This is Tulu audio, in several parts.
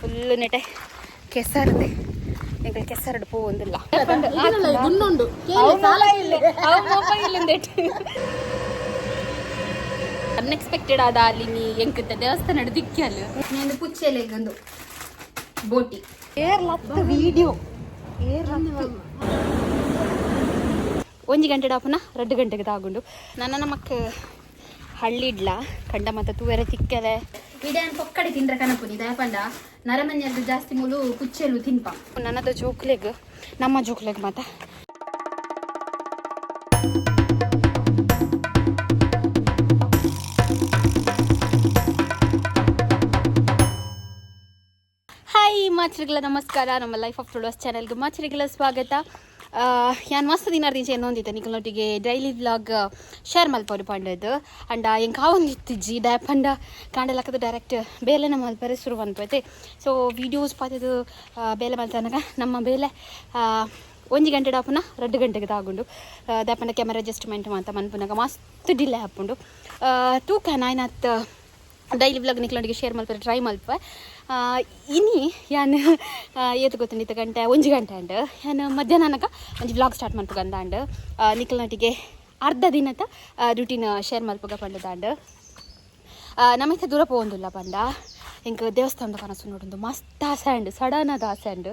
Full ನೆಟೆ ಕೆಸರ್ದೆ ಎಂಕಲ್ ಕೆಸರಡ್ ಪೋವೊಂದಿಲ್ಲ. ಗುಂಡುಂಡು. ಮೊಬೈಲ್ ಅನ್ಎಕ್ಸ್ಪೆಕ್ಟೆಡ್ ಆದ ಅಲ್ಲಿ ನೀ ಎಂಕುತ್ತ ದೇವಸ್ಥಾನ ದಿಕ್ಕಲ್ಲ నేను ಪುಚ್ಚೆಲೆಗಂದು ಬೋಟಿ ಏರ್ ಲತ್ತು ವಿಡಿಯೋ ಏರ್ ಒಂಜಿ ಗಂಟೆ ಡಾಪುನ 2 ಗಂಟೆಗೆ ತಾಗುಂಡು. ನನ್ನ ನಮಕ್ ಹಳ್ಳಿಡ್ಲ ಕಂಡ ಮತ್ತ ತೂವೆರೆ ತಿಕ್ಕಲೆ ಇಡೇನ್ ಪೊಕ್ಕಡೆ ತಿಂದ್ರ ಕನಪುನಿ ದಯಪಂಡ ನರಮನ್ಯರ್ದು ಜಾಸ್ತಿ ಮುಲು ಕುಚ್ಚೆಲು ತಿನ್ಪ ನನ್ನದ ಜೋಕ್ಲೆಗ್ ನಮ್ಮ ಜೋಕ್ಲೆಗ್ ಮಾತ. ಹಾಯ್ ಮಾಚರಿಗಳ ನಮಸ್ಕಾರ. ನಮ್ಮ ಲೈಫ್ ಆಫ್ ತುಳುವಸ್ ಚಾನೆಲ್ಗೆ ಮಾಚರಿಗಳ ಸ್ವಾಗತ. ಯಾನ್ ಮಸ್ತ್ ದಿನ ದಿಂಚ ಎನ್ನೊಂದಿತ್ತೆ ನಿಕಲ್ನೊಟ್ಟಿಗೆ daily vlog share ಮಲ್ಪೊಡು ಪಂಡದ್ದು. ಅಂಡ ಎಂಕ್ ಆವೊಂದಿತ್ತಿಜ್ಜಿ ದಾಯೆ ಪಂಡ ಕಾಂಡೆ ಲಕ್ಕದ ಡೈರೆಕ್ಟ್ ಬೇಲೆನ ಮಲ್ಪರೆ ಶುರು ಮನ್ಪತೆ. ಸೊ ವೀಡಿಯೋಸ್ ಪಾತೆದು ಬೇಲೆ ಮಲ್ತನಗ ನಮ್ಮ ಬೇಲೆ 1 ಗಂಟೆ ಡಾಪುನ 2 ಗಂಟೆಗೆ ತಾಗುಂಡು. ದಾಯೆ ಪಂಡ ಕ್ಯಾಮರಾ ಅಡ್ಜಸ್ಟ್ಮೆಂಟ್ ಮಾತ ಮನ್ಪುನಗ ಮಸ್ತ್ ಡಿಲೇ ಆಪುಂಡು. ತೂಕ ನಾಯ್ನಾತ್ ಡೈಲಿ ವ್ಲಾಗ್ ನಿಕ್ಲೊಂದಿಗೆ ಶೇರ್ ಮಲ್ಪರೆ ಟ್ರೈ ಮಲ್ಪೆ. ಇನಿ ಯಾನ್ ಏತ್ ಗೊತ್ತುಂಡು ಇತ್ತೆ ಗಂಟೆ 1 ಗಂಟೆ ಅಂಡ್ ಯಾನ್ ಮಧ್ಯಾಹ್ನನಗ ಒಂಜಿ ವ್ಲಾಗ್ ಸ್ಟಾರ್ಟ್ ಮಲ್ಪುಗಂದಾಂಡ್. ನಿಕ್ಲನೊಟ್ಟಿಗೆ ಅರ್ಧ ದಿನದ ರುಟೀನ್ ಶೇರ್ ಮಲ್ಪುಗ ಪಂಡದಾಂಡ್. ನಮ್ಮ ಇತ್ತೆ ದೂರ ಪೋವೊಂದುಲ್ಲ ಪಂಡ ಎಂಕ್ ದೇವಸ್ಥಾನದ ಕನಸು ನೋಡೊಂದು ಮಸ್ತ್ ಆಸೆ ಅಂಡ್ ಸಡನ್ ಆದ್ ಆಸೆ ಅಂಡ್.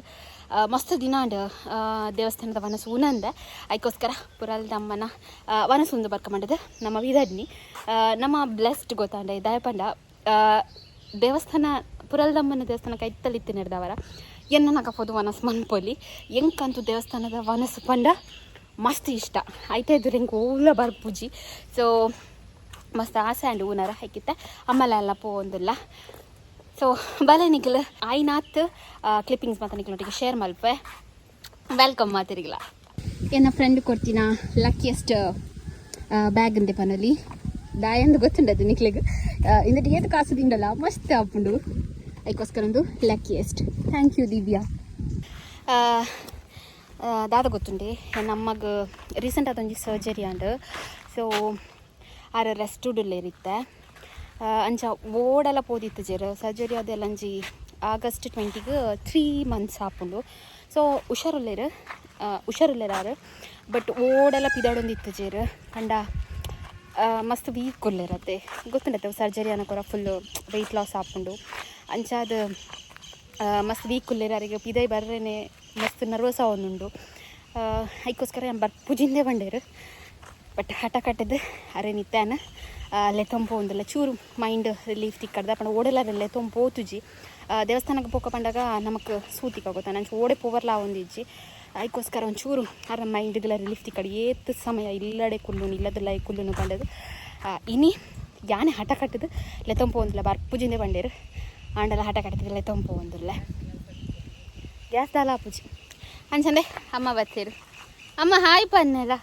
ಮಸ್ತ್ ದಿನ ಅಂಡ್ ದೇವಸ್ಥಾನದ ವನಸು ಉನಂದೆ. ಐಕೋಸ್ಕರ ಪುರಲ್ದಮ್ಮನ ವನಸು ಉಂದು ಬರ್ಕ ಮಂಡದು ನಮ್ಮ ವಿದಡ್ನಿ ನಮ್ಮ ಬ್ಲೆಸ್ಡ್ ಗೊತ್ತಾಂಡೆ. ದಾಯೆ ಪಂಡ ದೇವಸ್ಥಾನ ಪುರಲ್ದಮ್ಮನ ದೇವಸ್ಥಾನ ಕೈತಲ್ ಇತ್ತಿನೆಡ್ದವರ ಎನ್ನ ಪೋದು ವನಸು ಮನ್ಪೊಲಿ. ಎಂಕಂತೂ ದೇವಸ್ಥಾನದ ವನಸು ಪಂಡ ಮಸ್ತ್ ಇಷ್ಟ ಐತೆ ಎದುರು ಎಂಕ್ ಓಲ ಬರ್ಪುಜಿ. ಸೊ ಮಸ್ತ್ ಆಸೆ ಅಂಡ್ ಊನರ ಹೈಕಿತ್ತೆ ಅಮ್ಮಲ ಎಲ್ಲ ಪೋವೊಂದುಲ್ಲ. ಸೊ ಬಲೆ ನಿಖಲ್ ಆಯ್ನಾತ್ ಕ್ಲಿಪ್ಪಿಂಗ್ಸ್ ಮಾತ ನಿಖಲೊಟ್ಟಿಗೆ ಶೇರ್ ಮಲ್ಪೆ. Welcome ಮಾತಿರಿಗಿಲ್ಲ. ಎನ್ನ ಫ್ರೆಂಡ್ ಕೊಡ್ತೀನ ಲಕ್ಕಿಯೆಸ್ಟ್ ಬ್ಯಾಗ್ ಅಂದೆ ಪನಲಿ ದಾಯಂದು ಗೊತ್ತುಂಡದು ನಿಕ್ಲೆಗ್. ಇಂದಟ್ ಏತ್ ಕಾಸು ತಿಂಡಲ್ಲ ಮಸ್ತ್ ಆಪುಂಡು. ಐಕೋಸ್ಕರ ಒಂದು luckiest. Thank you Divya. ದಾದ ಗೊತ್ತುಂಡೆ ನಮ್ಮಗ್ ರೀಸೆಂಟ್ ಆದ ಒಂಜಿ surgery and. So are rest ಇತ್ತೆ ಅಂಚ ಓಡಲ ಪೋದಿತ್ತು ಜೆರ್. ಸರ್ಜರಿ ಅದೆಲ್ಲ ಒಂಜಿ ಆಗಸ್ಟ್ 20ಗ್ 3 ಮಂತ್ಸ್ ಆಪುಂಡು. ಸೊ ಹುಷಾರುಲ್ಲೇರು ಹುಷಾರುಲ್ಲೇರು ಆರು ಬಟ್ ಓಡಲ ಪಿದಾಡೊಂದಿತ್ತು ಜೇರು ಪಂಡ ಮಸ್ತ್ ವೀಕ್ ಉಲ್ಲೇರತ್ತೆ ಗೊತ್ತುಂಡತ್ತೆ. ಸರ್ಜರಿ ಅನಕೊರ full weight loss ಆಪುಂಡು. ಅಂಚಾದ್ ಮಸ್ತ್ ವೀಕ್ ಉಲ್ಲೇರು. ಅರೆಗ್ ಪಿದೈ ಬರ್ರೇನೆ ಮಸ್ತ್ ನರ್ವಸ್ ಆವೊಂದುಂಡು. ಐಕೋಸ್ಕರ ಯಾನ್ ಬರ್ಪುಜಿಂದೆ ಬಂಡೇರು. ಬಟ್ ಹಠ ಕಟ್ಟದು ಅರೆ ನಿತ್ತಾನ ಲೆತ್ತೊಂಪು ಒಂದಲ್ಲ ಚೂರು ಮೈಂಡ್ ರಿಲೀಫ್ ತಿಕ್ಕಡ್ದ ಪಂಡ ಓಡೆಲ್ಲ ಲೆತ್ತೊಂಪು ಪೋತುಜಿ. ದೇವಸ್ಥಾನಕ್ಕೆ ಪೋಕ ಪಂಡಾಗ ನಮಕ್ ಸೂತಿಕ ಗೊತ್ತಾ ನಂಚ ಓಡೆ ಪೋವರ್ಲ ಒಂದಿಜ್ಜಿ. ಐಕೋಸ್ಕರ ಒಂಚೂರು ಅರ ಮೈಂಡ್ಗೆಲ್ಲ ರಿಲೀಫ್ ತಿಕ್ಕಡ್. ಏತ್ ಸಮಯ ಇಲ್ಲಡೆ ಕುಲ್ಲುನು ಇಲ್ಲದಲ್ಲ ಕುಲ್ಲುನು ಪಂಡದು. ಇನಿ ಯಾನೆ ಹಠ ಕಟ್ಟದು ಲೆತ್ತೊಂಪು ಒಂದಿಲ್ಲ ಬರ್ಪುಜಿಂದೆ ಬಂಡೇರು. ಆಂಡಲ ಹಠ ಕಟ್ಟದ ಲೆತ್ತೊಂಪು ಒಂದಿಲ್ಲ ಗ್ಯಾಸ್ ದಾಲ ಆಪುಜಿ ಅಂಚಂದೆ ಅಮ್ಮ ಬತ್ತೀರು. ಅಮ್ಮ ಹಾಯ್ ಪನ್ನೆಲ್ಲ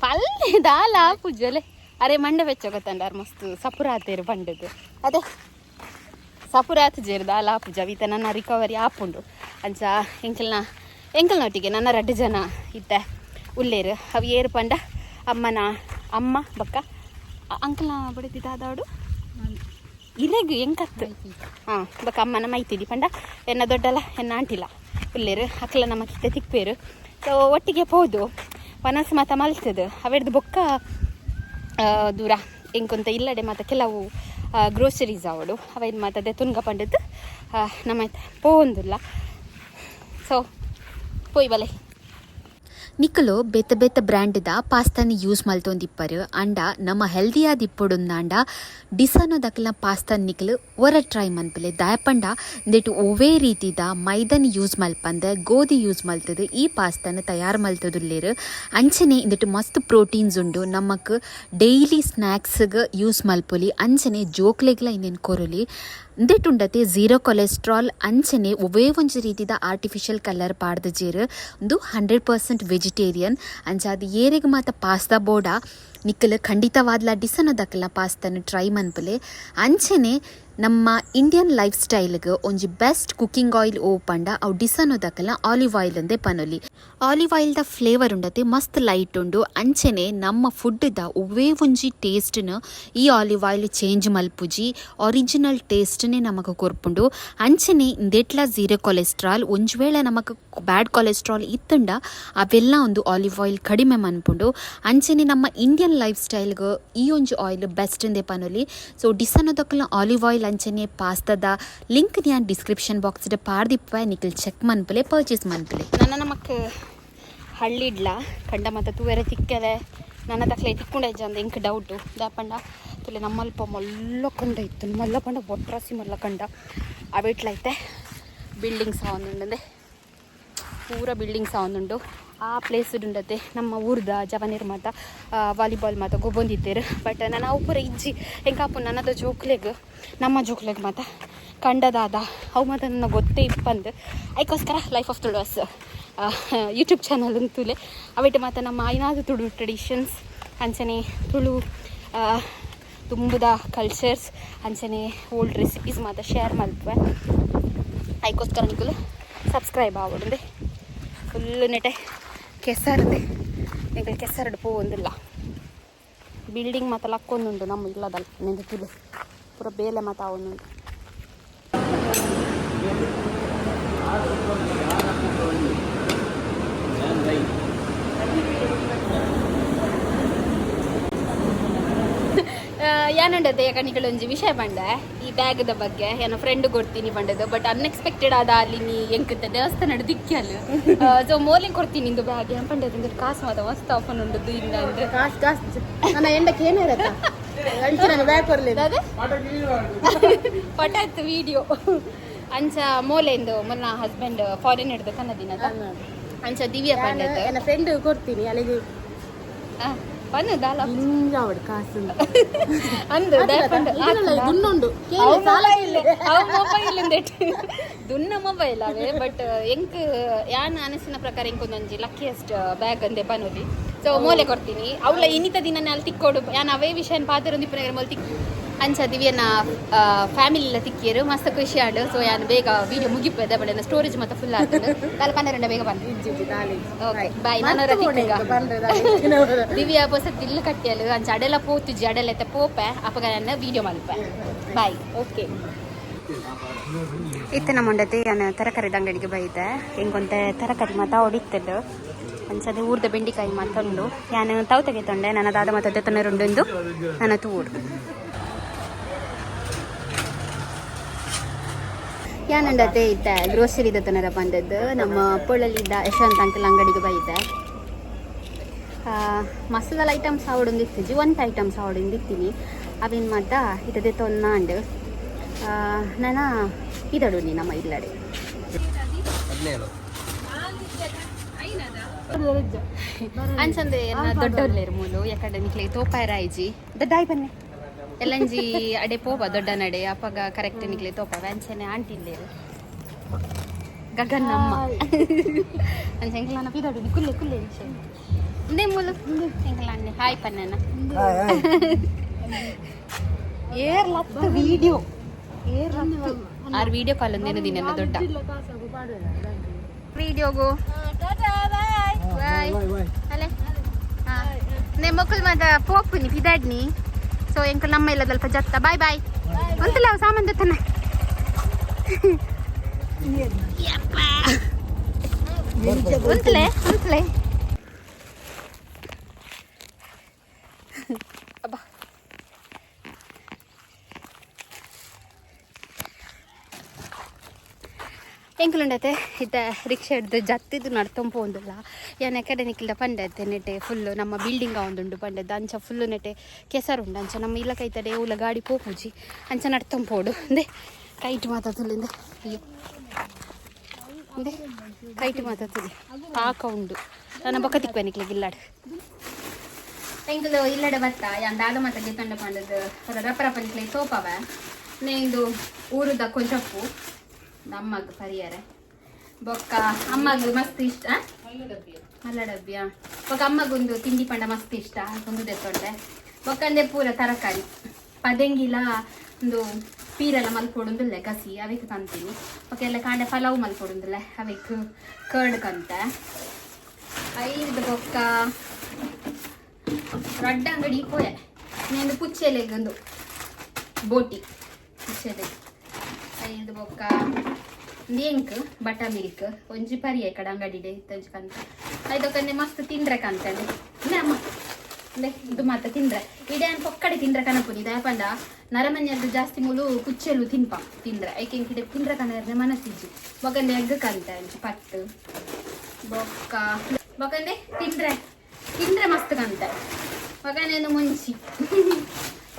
ಪಲ್ಲೆ ದಾಲ ಆಪುಜಲೆ. ಅರೆ ಮಂಡೆ ಬೆಚ್ಚ ಗೊತ್ತಂಡಾರ್ ಮಸ್ತ್ ಸಪುರಾತೇರು ಪಂಡದು. ಅದೇ ಸಪುರಾತ್ ಜೇರು ದಾಲ ಆಪುಜ ವೀತ ನನ್ನ ರಿಕವರಿ ಆಪುಂಡು. ಅಂಚ ಎಂಕಲ್ನ ಎಂಕಲ್ನೊಟ್ಟಿಗೆ ನನ್ನ 2 ಜನ ಇತ್ತೆ ಉಲ್ಲೇರು. ಅವು ಏರು ಪಂಡ ಅಮ್ಮನ ಅಮ್ಮ ಬಕ್ಕ ಅಂಕಲ್ನ ಬಡಿತಿ ದಾದಾಡು ಇರೆಗ್ ಎಂಕತ್ತು ಹಾಂ ಬಕ್ಕ ಅಮ್ಮನ ಮೈತಿದಿ ಪಂಡ ಎನ್ನ ದೊಡ್ಡಲ್ಲ ಎನ್ನ ಆಂಟಿಲ್ಲ ಉಲ್ಲೇರು. ಅಕ್ಲ ನಮ್ಮ ಕಿತ್ತೆ ತಿಕ್ಪೇರು. ಸೊ ಒಟ್ಟಿಗೆ ಪೋದು ವನಸ್ ಮಾತ ಮಲ್ತದು ಅವೆಡ್ದು ಬೊಕ್ಕ ದೂರ ಎಂಕೊಂತ ಇಲ್ಲಡೆ ಮಾತ ಕೆಲವು ಗ್ರೋಸರೀಸ್ ಅವಳು ಅವೇನು ಮಾತದೆ ತುನ್ಗ ಪಂಡದ್ದು ನಮ್ಮ ಪೋವೊಂದುಲ್ಲ. ಸೊ ಪೋಯ್ ಬಲೆ. ನಿಕುಲು ಬೇತೆ ಬೇತೆ ಬ್ರ್ಯಾಂಡ್ದ ಪಾಸ್ತಾನ ಯೂಸ್ ಮಲ್ತೊಂದಿಪ್ಪರು. ಅಂಡ ನಮ್ಮ ಹೆಲ್ದಿಯಾದ ಇಪ್ಪೊಡುಂದಾಂಡ ಡಿಸನೋದಕ್ಲ ಪಾಸ್ತಾನ್ ನಿಕುಲು ಒರ ಟ್ರೈ ಮನ್ಪುಲೆ. ದಾಯಪಂಡ ಇಂದೆಟ್ ಒವ್ವೇ ರೀತಿದ ಮೈದನ್ ಯೂಸ್ ಮಲ್ಪಂದೆ ಗೋಧಿ ಯೂಸ್ ಮಲ್ತದು ಈ ಪಾಸ್ತಾನ ತಯಾರು ಮಲ್ತದುಲ್ಲೇರು. ಅಂಚನೆ ಇಂದೆಟ್ ಮಸ್ತ್ ಪ್ರೋಟೀನ್ಸ್ ಉಂಡು. ನಮಕ್ ಡೈಲಿ ಸ್ನ್ಯಾಕ್ಸ್ಗ್ ಯೂಸ್ ಮಲ್ಪೊಲಿ. ಅಂಚನೆ ಜೋಕ್ಲೆಗ್ಲ ಇಂದೆನ್ ಕೊರೊಲಿ. ಇಂದೆಟ್ ಝೀರೋ ಕೊಲೆಸ್ಟ್ರಾಲ್. ಅಂಚನೆ ಒವ್ವೇ ಒಂಜಿ ರೀತಿದ ಆರ್ಟಿಫಿಷಿಯಲ್ ಕಲರ್ ಪಾಡ್ದಜೇರು. ಉಂದು 100% ವೆಜಿಟೇರಿಯನ್. ಅಂಚ ಅದು ಏರೆಗ್ ಮಾತ ಪಾಸ್ತಾ ಬೋಡ ನಿಕ್ಕಲು ಖಂಡಿತವಾದ್ಲ ಡಿಸನದಕ್ಲ ಪಾಸ್ತಾನ ಟ್ರೈ ಮನ್ಪುಲೆ. ಅಂಚನೆ ನಮ್ಮ ಇಂಡಿಯನ್ ಲೈಫ್ ಸ್ಟೈಲ್ಗೆ ಒಂಜಿ ಬೆಸ್ಟ್ ಕುಕಿಂಗ್ ಆಯಿಲ್ ಓ ಪಂಡ ಅವು ಡಿಸನೋದಕಲ ಆಲಿವ್ ಆಯಿಲ್ ಅಂದೆ ಪನೊಲಿ. ಆಲಿವ್ ಆಯಿಲ್ದ ಫ್ಲೇವರ್ ಉಂಡತೆ ಮಸ್ತ್ ಲೈಟ್ ಉಂಡು. ಅಂಚನೆ ನಮ್ಮ ಫುಡ್ದ ಒವ್ವೇ ಒಂಜಿ ಟೇಸ್ಟ್ನ ಈ ಆಲಿವ್ ಆಯಿಲ್ ಚೇಂಜ್ ಮಲ್ಪುಜಿ, ಒರಿಜಿನಲ್ ಟೇಸ್ಟ್ನೇ ನಮಕ್ ಕೊರ್ಪುಂಡು. ಅಂಚನೆ ಇಂದೆಟ್ಲ ಝೀರೋ ಕೊಲೆಸ್ಟ್ರಾಲ್. ಒಂಜಿ ವೇಳೆ ನಮಕ್ ಬ್ಯಾಡ್ ಕೊಲೆಸ್ಟ್ರಾಲ್ ಇತ್ತಂಡ ಅವೆಲ್ಲ ಒಂದು ಆಲಿವ್ ಆಯಿಲ್ ಕಡಿಮೆ ಮನ್ಪುಂಡು. ಅಂಚನೆ ನಮ್ಮ ಇಂಡಿಯನ್ ಲೈಫ್ ಸ್ಟೈಲ್ಗೆ ಈ ಒಂಜಿ ಆಯಿಲ್ ಬೆಸ್ಟ್ ಇಂದೆ ಪನೊಲಿ. ಸೊ ಡಿಸನೋದಕ್ಕಲ ಆಲಿವ್ ಆಯಿಲ್ ಅಂಚನೆ ಪಾಸ್ತದ ಲಿಂಕ್ ಯಾನ್ ಡಿಸ್ಕ್ರಿಪ್ಷನ್ ಬಾಕ್ಸ್ ಪಾಡ್ದಿಪ್ಪೆ, ನಿಕಲ್ ಚೆಕ್ ಮನ್ಪುಲೆ, ಪರ್ಚೇಸ್ ಮನ್ಪುಲೆ. ನನ್ನ ನಮಕ್ ಹಳ್ಳಿಡ್ಲ ಕಂಡ ಮತ್ತು ತೂವೆರೆ ತಿಕ್ಕಲೆ ನನ್ನ ತಕ್ಲೆ ತಿಕ್ಕೊಂಡ ಅಂದ ಎಂಕ್ ಡೌಟು. ದಾಪಂಡ ತುಲೆ ನಮ್ಮಲ್ಪ ಮಲ್ಲ ಕಂಡ ಇತ್ತು, ಮಲ್ಲ ಪಂಡ ಒಟ್ರಾಸಿ ಮಲ್ಲ ಕಂಡ. ಅವೆಟ್ಲೈತೆ ಬಿಲ್ಡಿಂಗ್ಸ್ ಒಂದುಂಡಂದೆ, ಪೂರ ಬಿಲ್ಡಿಂಗ್ಸ್ ಒಂದುಂಡು. ಆ ಪ್ಲೇಸ್ ಉಂಡತೆ ನಮ್ಮ ಊರ್ದ ಜವನಿರ್ ಮಾತ ವಾಲಿಬಾಲ್ ಮಾತ ಗೊಬ್ಬೊಂದಿತ್ತೇರು. ಬಟ್ ನಾನು ಅವು ಪೂರ ಇಜ್ಜಿ. ಎಂಕಾಪು ನನ್ನದ ಜೋಕ್ಲೆಗ್, ನಮ್ಮ ಜೋಕ್ಲೆಗ್ ಮಾತ ಕಂಡದಾದ ಅವು ಮಾತ ನನ್ನ ಗೊತ್ತೇ ಇಪ್ಪಂದು. ಅದಕ್ಕೋಸ್ಕರ ಲೈಫ್ ಆಫ್ ತುಳುವಸ್ ಯೂಟ್ಯೂಬ್ ಚಾನಲ್ ಅಂತೂಲೆ ಅವಿಟ್ಟು ಮಾತ ನಮ್ಮ ಐನಾದ ತುಳು ಟ್ರೆಡಿಷನ್ಸ್ ಅಂಚನೆ ತುಳು ತುಂಬುದ ಕಲ್ಚರ್ಸ್ ಅಂಚನೆ ಓಲ್ಡ್ ರೆಸಿಪೀಸ್ ಮಾತ ಶೇರ್ ಮಲ್ಪುವೆ. ಅದಕ್ಕೋಸ್ಕರ ನಿಕುಲು ಸಬ್ಸ್ಕ್ರೈಬ್ ಆವೊಡುಂದೆ. ಫುಲ್ ನೆಟೆ ಕೆಸರ್ದೆ, ಎಂಕಲ್ ಕೆಸರಡು ಪೋವೊಂದಿಲ್ಲ. ಬಿಲ್ಡಿಂಗ್ ಮಾತ ಲಕ್ಕೊಂದುಂಡು ನಮ್ಮ ಇಲ್ಲದಲ್ಲ ನೆಂದು ತುಳು ಪೂರ ಬೇಲೆ ಮಾತ ಆವೊಂದುಂಡು. ಯಾನುಂಡತೆ ಕಣಿಗಳೊಂಜಿ ವಿಷಯ ಪಂಡೆ ಈ ಬ್ಯಾಗ್ದ ಬಗ್ಗೆ ಏನೋ ಫ್ರೆಂಡ್ ಕೊಡ್ತೀನಿ ಪಂಡದು. ಬಟ್ ಅನ್ಎಕ್ಸ್ಪೆಕ್ಟೆಡ್ ಆದ ಅಲ್ಲಿ ನೀ ಎಂಕುತ್ತ ದೇವಸ್ಥಾನ ದಿಕ್ಕಲ್ಲ. ಸೊ ಮೋಲಿಂಗ್ ಕೊಡ್ತೀನಿ ಇಂದು ಬ್ಯಾಗ್ ಏನ್ ಪಂಡದು ಇಂದು ಕಾಸು ಮಾತ ಮಸ್ತ್ ಆಫನ್ ಉಂಡದ್ದು ಇಂದ ಅಂದ್ರೆ. ಕಾಸು ಕಾಸು ನನ್ನ ಎಂಡಕ್ಕೆ ಏನೇ ಇರತ್ತ ಅಂಚೆ ನಾನು ಬ್ಯಾಗ್ ಕೊರ್ಲಿಲ್ಲ. ಪಟಾಯ್ತು ವಿಡಿಯೋ. ಅಂಚ ಮೋಲೆಂದು ಮೊನ್ನ ಹಸ್ಬೆಂಡ್ ಫಾರಿನ್ ಹಿಡ್ದು ಕನ್ನದಿನದ ಅಂಚ ದಿವ್ಯ ಪಂಡದು. ನನ್ನ ಫ್ರೆಂಡ್ ಕೊಡ್ತೀನಿ ಅಲ್ಲಿಗೆ. ಪನ್ನದಾಲ. ಹಿಂಗಾವಡು ಕಾಸು. ಅಂದು ದಯಪಂಡ. ದುನ್ನುಂಡು. ಅವು ಮೊಬೈಲ್ ದುನ್ನ ಮೊಬೈಲ್ ಅವೇ. ಬಟ್ ಎಂಕ್ ಯಾನ್ ಅನಸಿನ ಪ್ರಕಾರ ಎಂಕ್ ಒಂದೊಂಜಿ ಲಕ್ಕಿಯೆಸ್ಟ್ ಬ್ಯಾಗ್ ಅಂದೆ ಪನೊಲಿ. ಸೊ ಮೋಲೆ ಕೊಡ್ತೀನಿ ಅವಳ ಇನ್ನಿತ ದಿನ ಅಲ್ಲಿ ತಿಕ್ಕೋಡು. ಯಾನ್ ಅವೇ ವಿಷಯ ಪಾತ್ರ ಒಂದಿಪ್ಪು ಮೋಲ್ ತಿಕ್ ಅಂಚ ದಿವ್ಯನ ಫ್ಯಾಮಿಲಿ ಎಲ್ಲ ತಿಕ್ಕಿಯರು, ಮಸ್ತ್ ಖುಷಿ ಆಂಡ್. ಸೊ ಯಾನ್ ಬೇಗ ವಿಡಿಯೋ ಮುಗಿಪದ ಬಟ್ ಸ್ಟೋರೇಜ್ ಮತ್ತೆ ಫುಲ್ ಆಗ್ತದೆ. ದಾಲ ಪನ್ನೆರಡ ಬೇಗ ಬಂದು. Okay bye. ನಾನು ದಿವ್ಯ ಪೊಸ ತಿಲ್ಲು ಕಟ್ಟಿಯಲು ಅಂಚ ಅಡೆಲ ಪೋತುಜಿ, ಅಡೆಲ ಎತ್ತ ಪೋಪೆ ಅಪಗ ನಾನು ವಿಡಿಯೋ ಮಲ್ಪೆ. ಬಾಯ್. ಓಕೆ. ಇತ್ತೆ ನಮ್ಮ ಯಾನ್ ತರಕಾರಿದ ಅಂಗಡಿಗೆ ಬೈದೆ. ಎಂಕೊಂತೆ ತರಕಾರಿ ಮಾತ ಹೊಡಿತದ್ದು ಅಂಚದೆ ಊರ್ದ ಬೆಂಡಿಕಾಯಿ ಮಾತ ಉಂಡು. ಯಾನ್ ತಾವು ತೆಗೆತೊಂಡೆ ನನ್ನ ದಾದ ಮಾತ ತೆತ್ತೊಂದು ನನ್ನ ತೂಡು. ಯಾನಂಡತೆ ಇತ್ತ ಗ್ರೋಸರಿ ದತ್ತನರ ಬಂದದ್ದು ನಮ್ಮ ಪೊಳ್ಳಲ್ಲಿದ್ದ ಯಶವಂತ ಅಂಕಲ್ ಅಂಗಡಿಗೆ ಬೈದೆ. ಮಸಾಲ ಐಟಮ್ಸ್ ಆವಡೊಂದು ಇತ್ತಿಜಿ, ಒಂತ ಐಟಮ್ಸ್ ಆವಡೊಂದು ಇತ್ತೀನಿ. ಅವೇನು ಮಾತ ಇತದೆ ತೊನ್ನಾಂಡ್ ನನ್ನ ಇದಡು ನಮ್ಮ ಇಲ್ಲಡೆ. ಅಂಚಂದೆ ದೊಡ್ಡೊಲ್ಲೇರು ಮೂಲು ಯಾಕಂದ್ರೆ ನಿಕ್ಲೆ ತೋಪಾಯರ ಆಯ್ಜಿ ದೊಡ್ಡ ಬನ್ನಿ ಎಲ್ಲಂಜಿ ಅಡೆ ಪೋಪ ದೊಡ್ಡ ನಡೆ ಅಪ್ಪಗ ಕರೆಕ್ಟ್ ನಿಕ್ಲೆ ತೋಪ ಅಂಚನೆ ಆಂಟಿ ಇಲ್ಲೇರು ಗಗನ್ ನಮ್ಮ ಅಂಚೆ ಎಂಕಲಾನ ಪಿದಾಡು ಕುಲ್ಲೆ ಕುಲ್ಲೆ ಇಂದೇ ಮೂಲು ಎಂಕಲಾನ್ನೆ ಹಾಯ್ ಪನ್ನನ ಏರ್ ಲತ್ತು ವಿಡಿಯೋ ಏರ್ ಲತ್ತು ಆರ್ ವಿಡಿಯೋ ಕಾಲ್ ಒಂದೇನು ದಿನ ದೊಡ್ಡ ವಿಡಿಯೋಗು ಬಾಯ್ ಅಲೆ ನೆ ಮೊಕ್ಕಲ್ ಮಾತ ಪೋಪುನಿ ಪಿದಾಡ್ನಿ. ಸೊ ಎಂಕಲ್ ನಮ್ಮ ಇಲ್ಲದಲ್ಪ ಜತ್ತ ಬಾಯ್ ಬಾಯ್ ಒಂತಲ್ಲ ಸಾಮಾನ್ ದತ್ತನ ಒಂತಲೆ ಒಂತಲೆ ಅಬ್ಬಾ. ಎಂಕುಲುಂಡತೆ ಇತ್ತ ರಿಕ್ಷಾ ಹಿಡ್ದು ಜತ್ತಿದ್ದು ನಡ್ತೊಂಪು ಒಂದುಲ್ಲ. ಯಾನ್ ಅಕಾಡೆಮಿಕ್ಲ ಪಂಡತ್ತೆ ನೆಟೆ ಫುಲ್ಲು ನಮ್ಮ ಬಿಲ್ಡಿಂಗ್ ಒಂದುಂಡು ಪಂಡದ್ದು. ಅಂಚ ಫುಲ್ಲು ನೆಟೆ ಕೆಸರುಂಡು. ಅಂಚ ನಮ್ಮ ಇಲ್ಲ ಕೈತಡೆ ಉಲ್ಲ ಗಾಡಿ ಪೋಪುಜಿ, ಅಂಚ ನಡ್ತೊಂಪೋಡು. ಅಂದೆ ಕೈಟ್ ಮಾತಾತುಲ್ಲಿಂದ ಅಯ್ಯೋ ಅಂದೆ ಕೈಟ್ ಮಾತಾತುಲ್ಲಿ ಪಾಕ ಉಂಡು. ನನ್ನ ಬೊಕ್ಕ ತಿಕ್ವೆ ನಿಕ್ಲೆ ಇಲ್ಲಾಡು. ಎಂಕುಲು ಇಲ್ಲಡೆ ಬತ್ತ ಯಾನ್ ದಾದ ಮಾತ ಗೆತ್ತೊಂಡ ಪಂಡದ್ದು ರಪ್ಪ ರಪ್ಪ ನಿಕ್ಲೆ ತೋಪವ ನೇಂದು ಊರುದ ಕೊಂಚಪ್ಪು ನಮ್ಮಗ್ ಪರಿಯರೆ ಬೊಕ್ಕ ಅಮ್ಮಗ್ ಮಸ್ತ್ ಇಷ್ಟ ಮಲ್ಲ ಡಬ್ಬಿಯ. ಬೊಕ್ಕ ಅಮ್ಮಗೊಂದು ತಿಂಡಿ ಪಂಡ ಮಸ್ತ್ ಇಷ್ಟ ಒಂದು ದೆತ್ತೊಂಡೆ. ಬೊಕ್ಕಂದೆ ಪೂರ ತರಕಾರಿ ಪದೆಂಗಿಲ ಒಂದು ಪೀರೆಲ್ಲ ಮಲ್ಪೊಡುಂದುಲ್ಲೆ ಕಸಿ ಅವೆಕ್ ಕಂತೀನಿ. ಬೊಕ ಎಲ್ಲ ಕಾಂಡೆ ಪಲಾವ್ ಮಲ್ಪೊಡುಂದುಲ್ಲೆ, ಅವೆಕ್ ಕರ್ಡ್ ಕಂತೆ. ಐದು ಬೊಕ್ಕ ರಡ್ಡ ಅಂಗಡಿ ಪೋಯೆ. నేను ಪುಚ್ಚೆಲೆಗ್ ಒಂದು ಬೋಟಿ ಪುಚ್ಚೆಲೆಗ್. ಐದು ಬೊಕ್ಕ ಎಂಕ್ ಬಟರ್ ಮಿಲ್ಕ್ ಒಂಜಿ ಪರಿಯೆ ಕಡ ಅಂಗಡಿಡೆ ಇತ್ತೊಂಜಿ ಕಂತ. ಐದೊಕ್ಕಂದೆ ಮಸ್ತ್ ತಿಂಡ್ರೆ ಕಂತಂದೆ ಅಮ್ಮ ಅಂದೆ ಇದು ಮಾತ ತಿಂದ್ರೆ ಇಡೇ ಅನ್ ಪೊಕ್ಕಡೆ ತಿಂಡ್ರೆ ಕನಪುನಿ. ದಾಯಪಂಡ ನರಮನ್ಯದ್ದು ಜಾಸ್ತಿ ಮೂಲು ಕುಚ್ಚೆಲು ತಿನ್ಪ ತಿಂದ್ರೆ ಐಕೆ ಎಂಕಿಡೆ ತಿಂಡ್ರೆ ಕನರ್ನೆ ಮನಸ್ಸಿಜ್ಜಿ. ಬೊಕಂದೆ ಎಗ್ ಕಂತ ಒಂಜಿ ಪತ್ತು. ಬೊಕ್ಕ ಬೊಕಂದೆ ತಿಂಡ್ರೆ ತಿಂಡ್ರೆ ಮಸ್ತ್ ಕಂತ. ಬೊಕಂದೆ ಮುಂಚಿ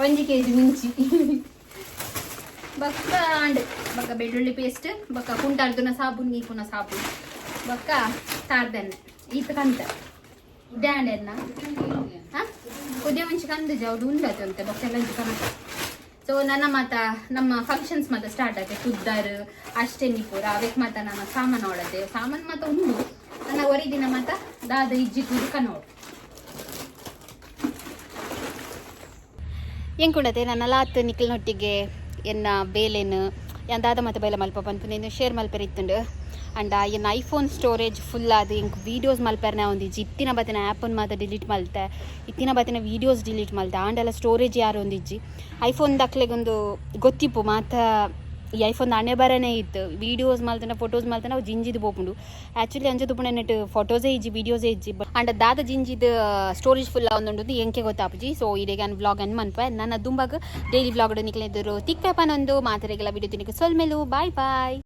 1 ಕೆಜಿ ಮುಂಚಿ. ಬೊಕ್ಕ ಅಂಡ್ ಬೊಕ್ಕ ಬೆಳ್ಳುಳ್ಳಿ ಪೇಸ್ಟ್, ಬೊಕ್ಕ ಕುಂಟಾರ್ದುನ ಸಾಬೂನ್, ಗೀಪುನ ಸಾಬೂನ್, ಬೊಕ್ಕ ತಾರ್ದೆಣ್ಣೆ ಈತ ಕಂತ. ಡ್ಯಾಂಡ್ ಎನ್ನ ಹಾ ಉದ್ಯ ಮುಂಚೆ ಕಂದು ಜೌಡು ಉಂಡತೆ ಅಂತೆ. ಬೊಕ್ಕ ಎಲ್ಲ ಕನಕ. ಸೊ ನನ್ನ ಮಾತ ನಮ್ಮ ಫಂಕ್ಷನ್ಸ್ ಮಾತ ಸ್ಟಾರ್ಟ್ ಆಯ್ತು. ಕುದ್ದಾರು ಅಷ್ಟೇನಿ ಪೂರ ಅವೆಕ್ ಮಾತ ನಮ್ಮ ಸಾಮಾನು ಒಳದೆ ಸಾಮಾನು ಮಾತ ಉಂಡು. ನನ್ನ ಒರಿ ದಿನ ಮಾತ ದಾದ ಇಜ್ಜಿ ತೂದು ಕನೋಡು ಎಂಕುಂಡತೆ. ನನ್ನ ಲಾತ್ ನಿಕ್ಲ್ನೊಟ್ಟಿಗೆ ಎನ್ನ ಬೇಲೆನು ದಾದ ಮತ್ತೆ ಬೇಲೆ ಮಲ್ಪ ಪನ್ಪುನೇನು ಶೇರ್ ಮಲ್ಪೆರೆ ಇತ್ತುಂಡು. ಅಂಡ ಎನ್ನ ಐಫೋನ್ ಸ್ಟೋರೇಜ್ ಫುಲ್ ಆದ್ ಎಂಕ್ ವೀಡಿಯೋಸ್ ಮಲ್ಪೆರ್ನೆ ಒಂದಿಜ್ಜಿ. ಇತ್ತಿನ ಬತ್ತಿನ ಆ್ಯಪನ್ನು ಮಾತ ಡಿಲೀಟ್ ಮಲ್ತೆ, ಇತ್ತಿನ ಬತ್ತಿನ ವೀಡಿಯೋಸ್ ಡಿಲೀಟ್ ಮಲ್ತೆ. ಆಂಡಲ ಸ್ಟೋರೇಜ್ ಯಾರು ಒಂದಿಜ್ಜಿ. ಐಫೋನ್ ದಕ್ಲೆಗೊಂದು ಗೊತ್ತಿಪ್ಪು ಮಾತ ಈ ಐಫೋನ್ ಹಣೆ ಬರನೇ ಇತ್ತು. ವೀಡಿಯೋಸ್ ಮಲ್ತನ ಫೋಟೋಸ್ ಮಲ್ತನ ಅವು ಜಿಂಜಿದ್ ಪೋಪುಂಡು. ಆ್ಯಕ್ಚುಲಿ ಅಂಚ ತುಪುಂಡ ನೆಟ್ ಫೋಟೋಸೇ ಇಜ್ಜಿ, ವೀಡಿಯೋಸೇ ಇಜ್ಜಿ. ಅಂಡ ದಾದ ಜಿಂಜಿದ್ ಸ್ಟೋರೇಜ್ ಫುಲ್ ಒಂದುಂಡು ಎಂಕೆ ಗೊತ್ತಾಪುಜಿ. ಸೊ ಇಡೆಗ್ ಯಾನ್ ವ್ಲಾಗ್ ಅನ್ ಮನ್ಪೆ. ನನ್ನ ದುಂಬಗ್ ಡೈಲಿ ವ್ಲಾಗ್ ನಿಕ್ಲೆದುರು ತಿಕ್ಪೆ ಪನೊಂದು ಮಾತೆರೆಗೆಲ್ಲ ವಿಡಿಯೋ ತಿನಿಕ್ ಸೊಲ್ಮೆಲು. Bye boy.